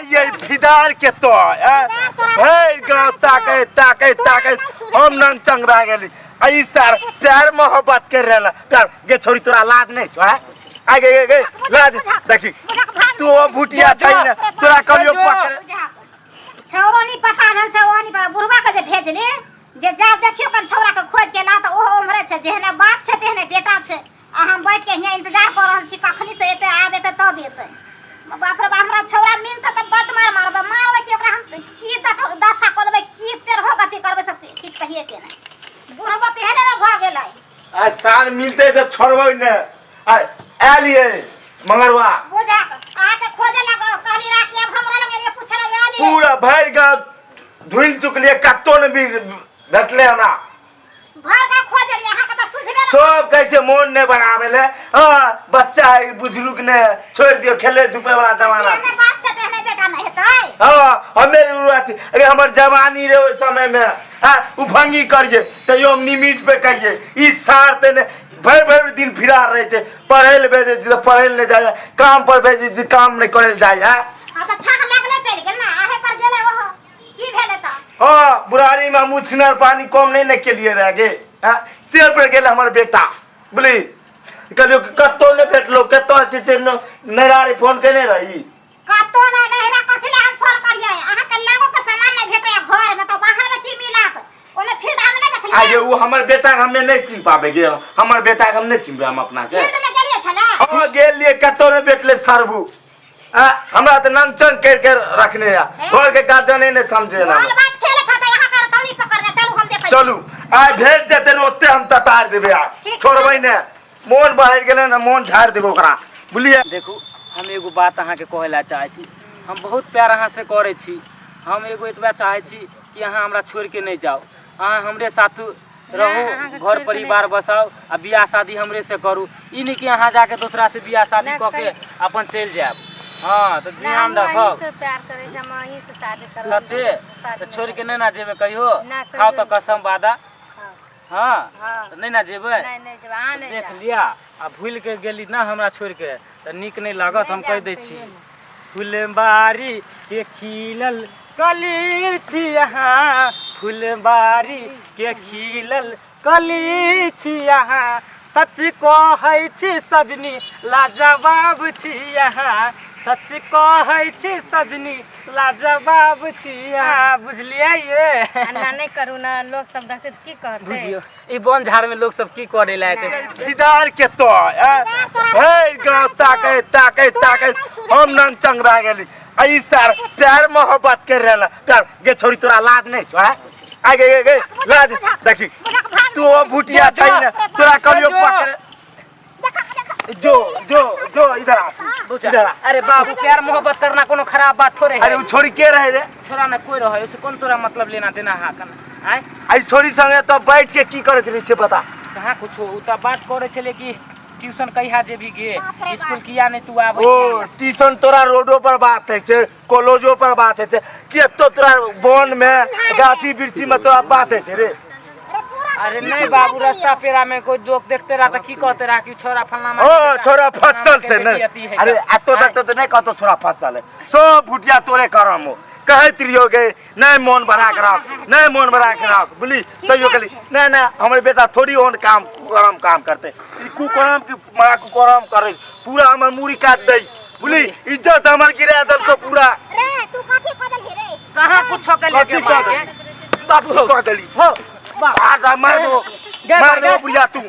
ये फिदार के तो भरि गाँव ताके ताके ताके हम नंग चंग भए गेली। आ ई सार प्यार मोहब्बत कर रहल प्यार गे छोरी, तोरा लाज नहीं छो? आ गे गे गे लाज देखी, तू ओ भुटिया छै ने, तोरा कहियो पकड़ छौरो नहीं पता भेल छै, ओ नहीं पता। बुढ़वा के जे भेजले जे जा देखियो कन छौरा के खोज के ला, तऽ ओहो उम्हरे छै। जेहने बाप छै तेहने बेटा छै। आ हम बैठ के हियाँ इंतजार कर रहल छी, कखनी से एतै, आब एतै तब एतै। बाप रे बाप, हमरा छौरा मिलतै तऽ बड्ड मार मारबै, मारबै कि ओकरा हम की दशा कऽ देबै, की तेरहो गति करबै, सब किछु कहिए के नहि। बुढ़बो तेहने ने भऽ गेलै। आ सार मिलते तऽ छोड़बै ने। आ आयल ये मंगरवा बुझा अहाँके खोजे लगो कहली राखी, अब हमरा लग एलियै पूछे ला आयल ये। पूरा भरि गाँव धुनि चुकलियै, कतौ ने भी भेटलै हमरा। भर गाँव खोजलियै, अहाँके तऽ सुझबे नहि। सब कहै छै मोन नहि बनाबै ले। हँ, बच्चा है, बुजुर्ग ने छोड़ि दियौ, खेले धूपे वाला जमाना। जेहने बाप छै तेहने बेटा नहि हेतै। हँ, हमे अथी अरे हमर जवानी रहे ओहि समय में। हाँ, उफंगी करिए तैयो हम निमिट पे कहिए। ई सार ते ने भरि भरि दिन फिरा रहे छै। पढ़ै लए भेजै छी तऽ पढ़ै लए नहि जाइ, काम पर भेजै छी काम नहि करै लए जाइ है। आ तऽ छाह लागले चलि गेल ने, आहे पर गेलै ओहो, की भेलै तऽ? हाँ, बुढ़ारी में हम उछिनर पानी कम नहीं ने केलिए रह गे। हाँ, तेल पर गेल हमर बेटा, बुझली? कहलियो कि कतौ नहि भेटलो, कतौ छै से नैहरा फोन केने रही? कतौ नहि। नैहरा कथी लए हम फोन करियै? अहाँके लगो के सामान नहि भेटैया घर में तऽ बाहर में की मिलत? ओने फील्ड आमे नहि देखलियै? आगे ओ हमर बेटा के हमे नहि चिन्ह पाबे गे, हमर बेटा के हम नहि चिन्हबै हम अपना के। फील्ड में गेलियै छलै? हाँ, गेलियै, कतौ नहि भेटलै सरबू। आ, हमरा तऽ नंगचंग कर के रखने है, घर के गार्जियन नहीं समझे ना। बॉल बात खेले था तऽ यहाँ कर तौनी पकड़ने चलू, हम देखै छी। चलू, आइ भेट जेतै ने ओते हम ततार देबै आइ। ठीक। छोड़बै ने, मोन बहरि गेलै ने, मोन झाड़ि देबै ओकरा, बुझलियै? देखू, हम एगो बात अहाँके कहै लए चाहै छी। हम बहुत प्यार अहाँसँ करै छी। हम एगो एतबा चाहै छी कि अहाँ हमरा छोड़िके नहि जाउ, अहाँ हमरे साथ रहू, अहाँके घर छोड़ि के परिवार बसाउ आ बियाह शादी हमरे से करू। ई नहि कि अहाँ जाके दोसरा से बियाह शादी नहि, कऽ के अपन चलि जायब। हँ, तऽ नहि, ध्यान हमहूँ अहीं रखब। से प्यार करै छी, हम अहीं से शादी करब। सचे? शादी तऽ नहि छोड़ि के करब। नहि ने जेबै कहियो? नहि, खाउ कहियो तऽ नहि। कसम वादा। हँ। हँ। हँ। तऽ नहि ने जेबै? नहि, नहि जेबै, अहाँ नहि देख जाउ। लिअ, आ भूलि के गेली ना हमरा छोड़ि के तऽ नीक नहि लागत। नहि हम कहि जायब दै छी। कहियो नहि। फुलबारी के खिलल कली छी अहाँ, फुलबारी के खिलल कली छी अहाँ, सच कहै छी सजनी लाजवाब छी अहाँ, सच कहै छी सजनी लाजवाब छी अहाँ, बुझलियै ये? एना नहि करू ने, लोक सब देखतै तऽ की कहतै? बुझियौ, ई वन झाड़ में लोग सब की करे ला एतै? फिदार के तो भरि गाँव ताके ताके ताके हम नंग चंग भए गेली। आ ई सार प्यार मोहब्बत कर रहल प्यार गे छोरी, तोरा लाज नहीं छो? आ गे गे गे लाज देखी, तू ओ भुटिया छै ने, तोरा कहियो पकड़ जो जो जो, इधर आ, इधर आ। अरे बाबू, प्यार मोहब्बत करना कोनो खराब बात थोड़े है। अरे उ छोरी के रहे रे? छोरा ने कोई रहे, उसे कोन तोरा मतलब लेना देना हा कन आय? आई छोरी संगे तो बैठ के की करैत रही छे, बता? कहाँ कुछो, उ त बात करे छले कि ट्यूशन कहिया जेबी गे, बाप रे स्कूल बाप। किया नहीं तू आबै? ओ ट्यूशन तोरा रोडो पर बात है छे, कॉलेजो पर बात है छे, कि एतो तोरा वन में गाछी वृक्षी में तोरा बात है छे रे? अरे नहीं बाबू, रास्ता पेरा में कोई लोग देखते रहा त की कहते रहा कि छोरा फलाना ओ के बेटा, छोरा फलाना फसल के से बेटी नहीं अथी है अरे का। आ तो देखते तो नहीं कहतो छोरा फसल है, सब भुटिया तोरे करम हो। कहैत रहियो गे, नहीं मोन बढ़ा के राख, नहीं मोन बढ़ा के राख, बुझली? तैयो कहली नहीं नहीं, हमर बेटा थोड़ी ओहन काम कुकरम काम करते। ई कुकरम की माँ कुकरम करे, पूरा हमर मूड़ी काट दे, बुझली? इज्जत हमर गिरा देलको पूरा। रे तू कथी कऽ देलही रे? कहाँ कुछो के लेके कथी कऽ मार के? बाबू हो। कह देली। हो बाप। आ मार दो, गे मार दो गे। बुढ़िया तू।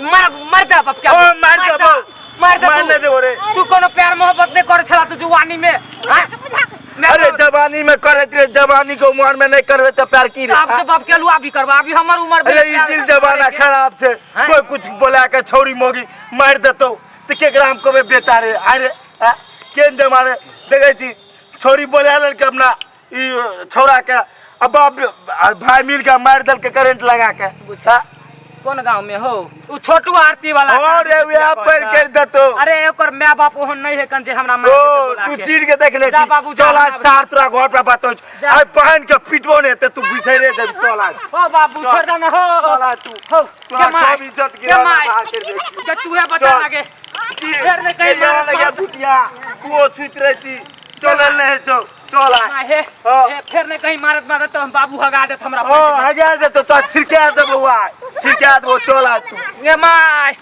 मार, मार दे बाप के। ओ मार दे बाप। मार दे। मार तू। दे दे रे। तू कोनो प्यार मोहब्बत नहीं करे छला तू जवानी में? हाँ? बुझा मैं अरे जवानी में करे रे, जवानी के उम्र में नहीं करबे तो प्यार की रे? आब के बाप के लुआ भी करबा, अभी हमर उम्र अरे ई दिन जमाना खराब छे। हाँ? कोई कुछ बोला के छौरी मोगी मार देतो तो केकरा हम कहबे बेटा रे? अरे हाँ? केहन जमाना देखै छी, छौरी बोला लेलकै अपना ई छौरा के, आ बाप आ भाई मिल के मारि देलकै करेंट लगा के। बुझा। कोन गांव में हो उ छोटू आरती वाला और रे वहाँ पर कर देतो अरे ओकर my बाप ओहन नहीं है कन जे हमरा मार ओ देतै बोला तू के। चीर के देख ले जा छी बाबू, जा, चल आज हमरा सार तोरा घर पर बात जा। आइ पानि के पीटबो ने ते तू बिसरे जेबी चल आज हो बाबू चल। छोड़ दे ना हो चल आज तू हो तोरा के माय सब इज्जत के गिरा माय बाहर कर दे छी। के तू है बता चल। लागे की फेर नहीं कहीं के जाना मारत लगे मारत। बुटिया तू छुइत रहे छी चलल नहीं छौ चल आ माय हे हाँ। हे, फेर नहीं कहीं मारत मारत तो हम बाबू हगा देत हमरा ओ हगा देतो तो छिड़का देबो आ छिड़का देबो चल आ तू ये my